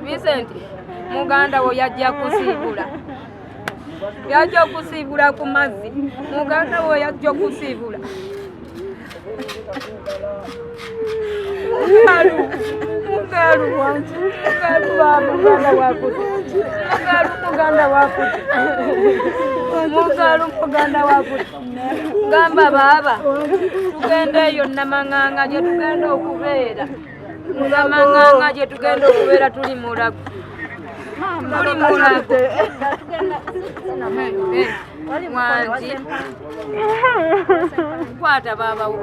Vincent, muganda wo yajja kusiibula, yajja okusiibula ku mazzi. Muganda wo yajja okusiibula. Mugalu, mugalu, mugalu wa muganda wakuti, mugalu muganda wakuti, mugalu muganda wakuti. Gamba baaba, tugenda eyo Namang'anga gye tugenda okubeera. Namang'anga gye tugenda okubeera, tuli Mulago, tuli Mulago. Wangi, kwata baabawo.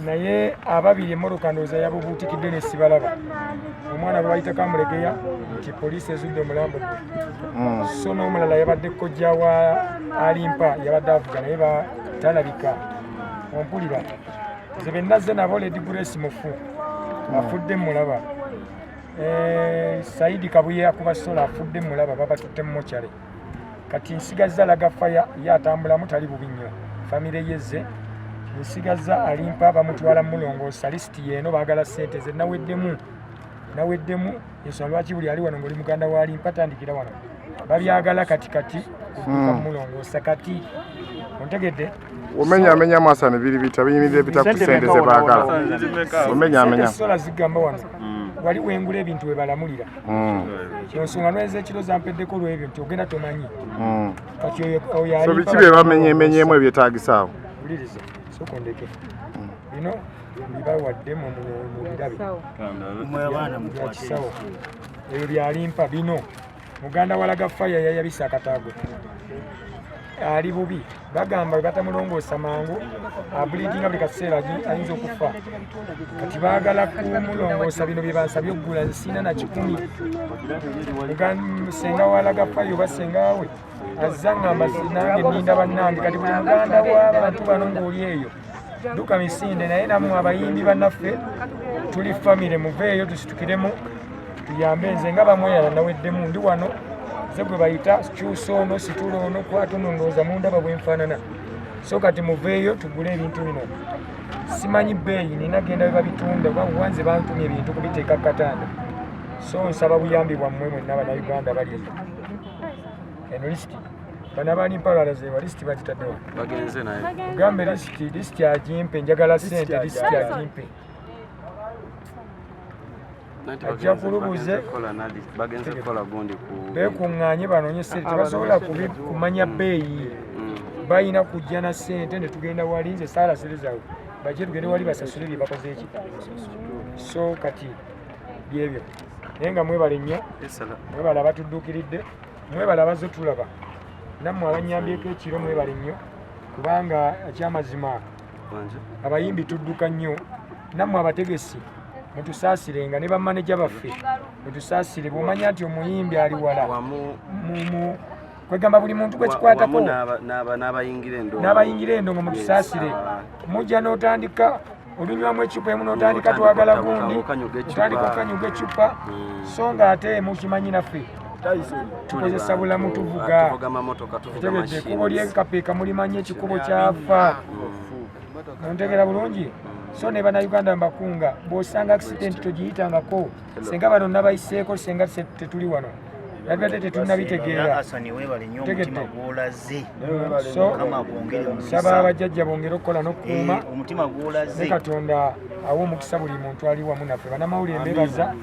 Naye ababiri emmotoka ndowooza yabubuutikidde ne sibalaba. Omwana bwe bayita Kamulegeya nti poliisi ezudde omulambo gwe. So n'omulala yabadde kojja wa Alimpa, yabadde avuga naye talabika. Ompulira? Nze be nazze nabo, Lady Grace mufu, afudde mulaba. Saidi Kabuye akuba sola afudde mulaba, babatutte mu mochale. Kati nsigazza Laga Fire, ye atambulamu, tali bubi nnyo, famire yezze. Nsigazza Alimpa, bamutwala mulongoosa. Lisiti yeeno, baagala ssente. Ze naweddemu, naweddemu. Ensonga lwaki buli ali wano ngaoli muganda wa Alimpa, tandikira wano, babyagala kati kati kudduka mulongoosa kati, ontegedde? Omenyamenya amasano biri bita biyimirire bita ku sente ze baagala omenyamenya. Sola zigamba wano wali wengula ebintu we balamulira. Ensonga nweza ekiro zampeddeko olwebyo nti ogenda tomanyi. Kati oyo So Alimpa biki bye bamenyemenyemu ebyetagisa awo? Wuliriza, sooka ondeke. Bino bibawadde mu birabe bya kisawo, ebyo byalimpa. Bino muganda wa Laga Fire yayabisa akataago, ali bubi. Bagamba bwe batamulongoosa mangu ableedinga buli kaseera, ayinza okufa. Kati baagala kumulongoosa. Bino bye bansabye okugula, nsiina na 100. Senga wa Laga Fire oba senga we azza ngamba nange ninda bannange. Kati buli muganda w'abantu bano ng'oli eyo, duka misinde. Naye nammwe abayimbi bannaffe, tuli famire, muveeyo tusitukiremu tuyambe. Nze nga bamweyala naweddemu, ndi wano ze gwe bayita kyusa ono, situla ono, kwata ono, ndowooza mundaba bwenfaanana. So kati muveeyo tugule ebintu bino. Simanyi bbeeyi, nina genda bwe babitunda wanze bantumye ebintu kubiteeka katanda. So nsaba buyambi bwammwe mwenna Bannayuganda bali eyo. Eno lisiti, bano abali mpalala zewa lisiti bagitaddewa? Bagenze naye. Ugambe lisiti, lisiti agimpe, njagala sente, lisiti agimpe. Nanti Ajja kulubuze. Bagenze kukola gundi ku Beekuŋŋaanye banoonye sente, tebasobola kumanya bbeeyi. Balina kujja na sente ne tugenda wali. Nze saala sente zaabwe, bajje tugende wali basasule bye bakoze eki. So kati byebyo, naye nga mwebale nnyo. Esala. Mwebale abatudduukiridde, mwebale abazze tulaba, nammwe abanyambyeko ekiro, mwebale nnyo, kubanga ekyamazima Wanje. abayimbi tudduka nnyo. Nammwe abategesi mutusaasirenga, ne bamaneja baffe mutusaasire. Bw'omanya nti omuyimbi ali wala Wamu kwegamba buli muntu gwekikwatako wamu n'abayingira endongo. N'abayingira endongo mutusaasire. Mujja n'otandika olunywamu ecupa emu n'otandika twagala gundi, Okanyuga ecupa. otandika okanyuga ecupa. So nga ate mukimanyi naffe tukozesa bulamu, tuvuga. Tuvuga mamotoka, tuvuga Otegedde? Ekkubo machines. ly'ekapeeka mulimanyi, ekikubo kyafa, ontegera bulungi? So ne Bannayuganda mbakunga, bw'osanga accident togiyitangako. Senga bano nabayiseeko, senga tetuli wano yabadde tetunnabitegeera. Asani, weebale nnyo Tegedde. omutima gw'olaze. So Mukama akwongere omukisa. nsaba abajjajja bongere okukola n'okukuuma. Omutima gw'olaze. Ne Katonda awa omukisa buli muntu ali wamu naffe. Bannamawulire mbebaza,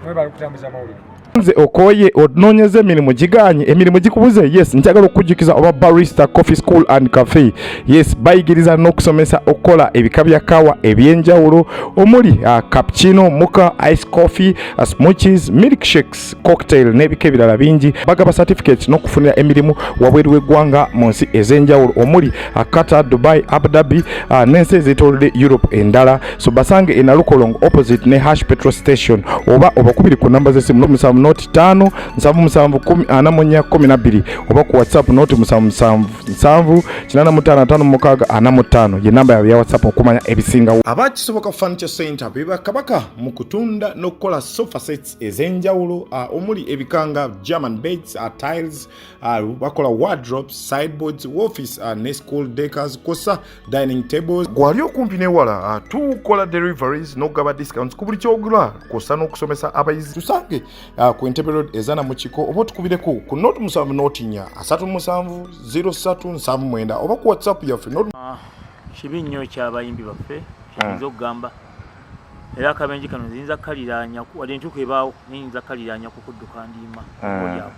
mwebale okutambuza amawulire. Nze okooye, onoonyeza emirimu giganye, emirimu gikubuze. Yes, njagala okukujjukiza oba Barista Coffee School and Cafe. Yes, bayigiriza n'okusomesa okukola ebika bya kawa ebyenjawulo omuli cappuccino, mocha, ice coffee, smoothies, milkshakes, cocktail n'ebika ebirala bingi. Bagaba certificates n'okufunira emirimu wabweru w'eggwanga mu nsi ez'enjawulo omuli Qatar, Dubai, Abu Dhabi n'ensi ezeetoolodde Europe endala. So basange e Nalukolongo opposite ne Hash petrol station, oba obakubiri ku namba z'essimu 7. noti 5 77 10 44 12 oba ku WhatsApp noti 77 7 85 6 45 ye namba yaabwe ya WhatsApp okumanya ebisingawo. Aba Kisoboka Furniture Center be bakabaka mu kutunda n'okukola sofa sets ez'enjawulo, omuli ebikanga German beds, tiles, bakola wardrobes, sideboards, office ne school decors kwossa dining tables. Gwali okumpi newala, tukola deliveries n'okugaba discounts ku buli kyogula kwossa n'okusomesa abayizi. Tusange ku Entebbe Road ezana mu kiko oba otukubireko ku noti 7 noti 4 37 03 79 oba ku WhatsApp yaffe noti Kibi nnyo ekyabayimbi baffe kiyinza okugamba, era akabenje kano nziyinza kukaliraanya wadde entuuko ebaawo, naye nyinza kukaliraanya ku kudduka ndiima olyawo.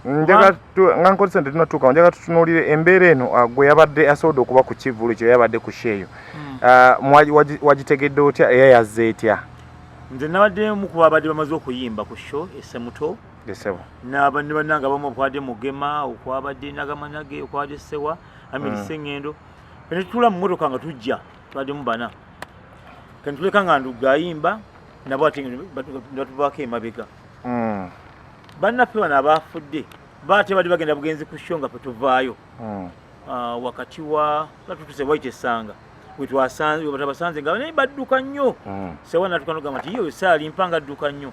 Njagala nga nkozesa nti tunatuuka, njagala tutunuulire embeera eno. Gwe yabadde asobodde okuba ku kivvulu kyo, yabadde ku show eyo. Wagitegedde otya era yazze etya? Nze nabadde mu kuba abadde bamaze okuyimba ku show esemuto. Esebo. Ne bannange abamu, okwabadde Mugema, okwabadde Nagamanage, okwabadde Sewa Amiri, Sengendo. Ffe tutuula mu motoka nga tujja, twaddemu bana, kentuleka nga Ndugga ayimba nabo, ate batuvaako emabega. Bannaffe bano abafudde baate badde bagenda bugenzi ku show nga fe tuvaayo. Wakati wa batutuse waite essanga wetwasanze webatabasanze nga naye badduka nnyo. Sewa natuka nogamba nti yo saali mpanga adduka nnyo.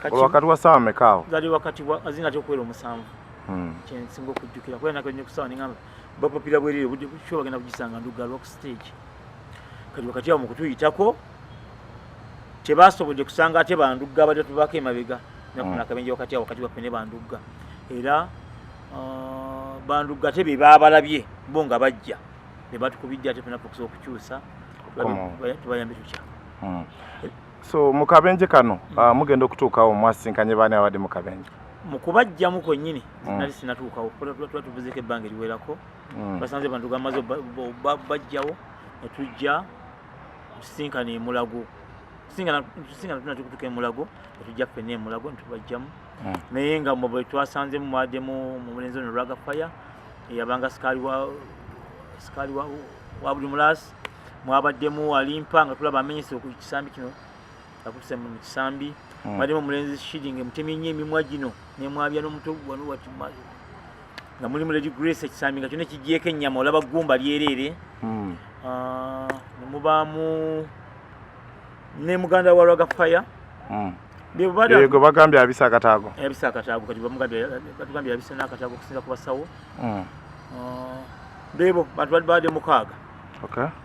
Kati Wakati wa saawa meka awo? Zali wakati wa zinatera okuwera 7. Kyensinga okujjukira kuba nako nnyo kusaawa neŋamba bapapira bwerere obudde show bagenda kugisanga Ndugga lwa ku stage. Kati wakati awo mu kutuyitako tebasobodde kusanga ate Bandugga abadde tubaako emabega nafuna akabenje wakati awo wakati waffe ne Bandugga. Era Bandugga ate be baabalabye bo nga bajja ne batukubidde ate fena okusobola okukyusa tubayambe tutya. So mu kabenje kano, mugenda okutuukawo mwasinkanye baani abadde mu kabenje? Mu kubajjamu kwennyini nali sinatuukawo, tuba tuvuzeeko ebbanga eriwerako. Basanze bantu gamaze bajjawo ne tujja tusinkana emulago, tusinkana tunatukutuka emulago ne tujja ffenna emulago ne tubajjamu. Naye nga mwe bwe twasanzemu mwaddemu mu mulenzi ono Rwagafaya eyabanga sikaali wa buli mulasi, mwabaddemu Alimpa nga tulaba amenyese ku kisambi kino, akutuse mu kisambi. Mwaddemu omulenzi Shiding emutemye nnyo emimwa gino nemwabya n'omutwe wano wati nga mulimu Lady Grace, ekisambi nga kyonna kigyeko ennyama, olaba ggumba lyereere. Ne mubaamu ne muganda wa Rwagafaya. Eyo gwe bagambye abisa akataago. Yabisa akataago, kati batugambye yabisa n'akataago okusinza ku basawo. Beebo bantu bali babadde 6.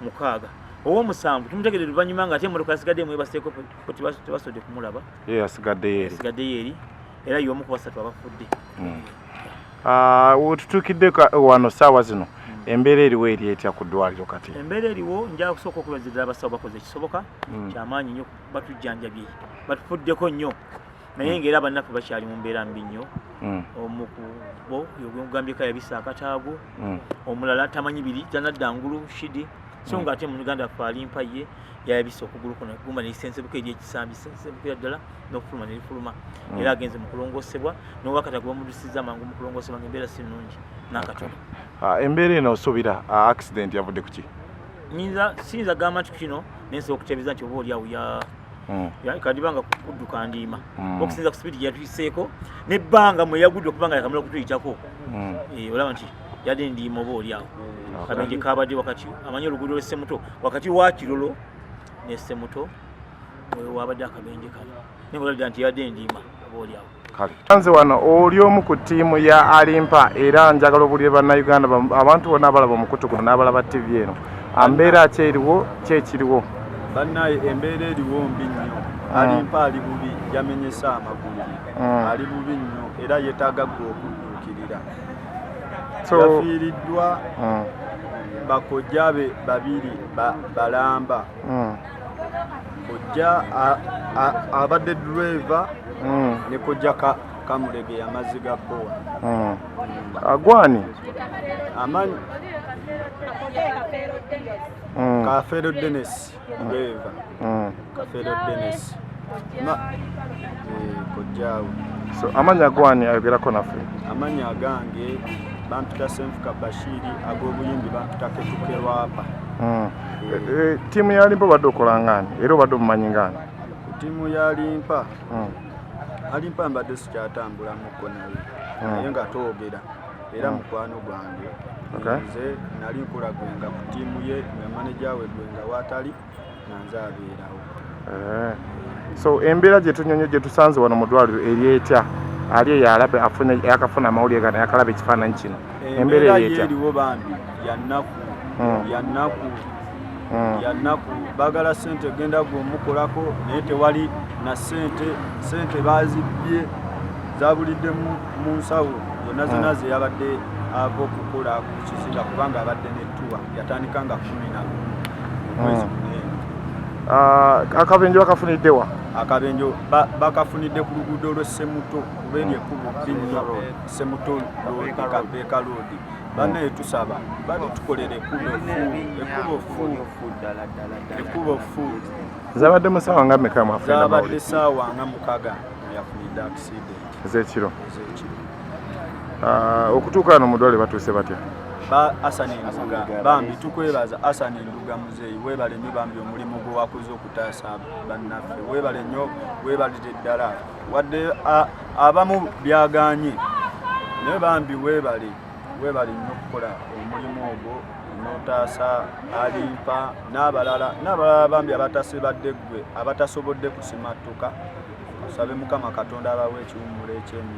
6, ow'omusanvu tumutegedde luvannyuma nga ate emmotoka yasigadde emwebaseeko, tebasobodde kumulaba. Ye yasigaddeyo eri. Yasigaddeyo eri era y'omu ku basatu abafudde. Wetutuukidde wano saawa zino, embeera eriwo eri etya ku ddwaliro kati? Embeera eriwo, njala kusooka okwebaza ddala abasawo, bakoze ekisoboka kyamaanyi nnyo, batujjanjabye, batufuddeko nnyo, naye ngaera bannaffe bakyali mu mbeera mbi nnyo. Omu ku bo yogugambyeko yabisa akataago, omulala tamanyi biri tanadda ngulu shidi, so nga ate muganda waffe Alimpa ye yayabisa okugulu kuno, gumba nelisensebuka eri ekisambi sensebukira ddala n'okufuluma nerifuluma, era agenze mu kulongoosebwa n'owakatago bamudusiza mangu mu kulongoosebwa, ngaembeera si nnungi n'akatono. Embeera eno osuubira accident yavudde ku ki? Nyinza siyinza gamba nti kino, nensobola okuteebereza nti oba oliawo kadibanga kudduka ndiima. Okusinza ku speed gyeyatuyiseeko nebbanga mwe yagudde okuba nga yakamala okutuyitako. Olaba nti yadde ndiima oba oliawo. Kabenje kabadde wakati, amanyi oluguudo lw'Essemuto, wakati wa Kirolo n'Essemuto wabadde akabenje kano, naye nga olabira nti yadde ndiima oba oliawo. Kale nze wano oli omu ku ttiimu ya Alimpa, era njagala obulire bannayuganda, abantu bonna abalaba omukutu guno n'abalaba TV eno. Mbeera ki eriwo, ki ekiriwo? Bannaye, embeera eriwo mbi nnyo. Alimpa ali bubi, yamenyese amagulu. Ali bubi nnyo era yeetaaga gwe okudduukirira. Yafiiriddwa bakojja be babiri balamba. Kojja abadde driver ne kojja Kamulege amazzi ga bowa. Agwani? Amanyi Kafeero Dennis, driver. Kafeero Dennis kojjaawe. So amanya gwani ayogerako naffe? Amannya agange bampita Senfuka Bashiri, ag'obuyimbi bampita Ketuke Lwapa. Ttiimu ya Alimpa obadde okola ngaani era obadde omumanyi ngaani? Ku ttiimu ya Alimpa, Alimpa mbadde sikyatambulamuko naye, naye nga twogera era mukwano gwange. Nze nali nkola gwenga ku ttiimu ye, nga maneja we gwenga waatali nga nze abeerawo. Eh. So embeera gye tunyonyo gye tusanze wano mu ddwaliro eri etya? Ali eyo alabe afune yakafuna amawulire gano, yakalaba ekifaananyi kino, embeera Embeera eri ye etya? Eriwo bambi yannaku, yannaku, yannaku. Baagala sente genda gweomukolako, naye tewali na sente. Sente bazibbye, zabulidde mu nsawo zonna zonna ze yabadde ava okukola ku kizinga, kubanga abadde nettuwa yatandika nga 11 omwezi guneeno. Ah, akabenje bakafunidde wa? Akabenjo bakafunidde ku luguudo lw'e Semuto, kuba eri ekkubo bbi nnyo, Semuto Road, Kapeeka Road. Bannaye tusaba bali tukolera ekkubo ffu, ekkubo ffu, ekkubo ffu. Zabadde mu ssaawa nga mmeka mwafuna Zabadde amawulire? ssaawa nga 6 mweyafunidde accident. Ez'ekiro. Ez'ekiro. Ah, okutuuka wano mu ddwaliro batuuse batya? Ba Asani Nduga, bambi tukwebaza. Asani Nduga muzeeyi, weebale nnyo bambi omulimu gwe wakoze okutaasa bannaffe. Weebale nnyo, weebalire ddala. Wadde abamu byaganye, naye bambi weebale, weebale nnyo okukola omulimu ogwo n'otaasa Alimpa n'abalala n'abalala bambi abatasibadde ggwe, abatasobodde kusimattuka. Tusabe Mukama Katonda abawe ekiwummulo eky'emirembe.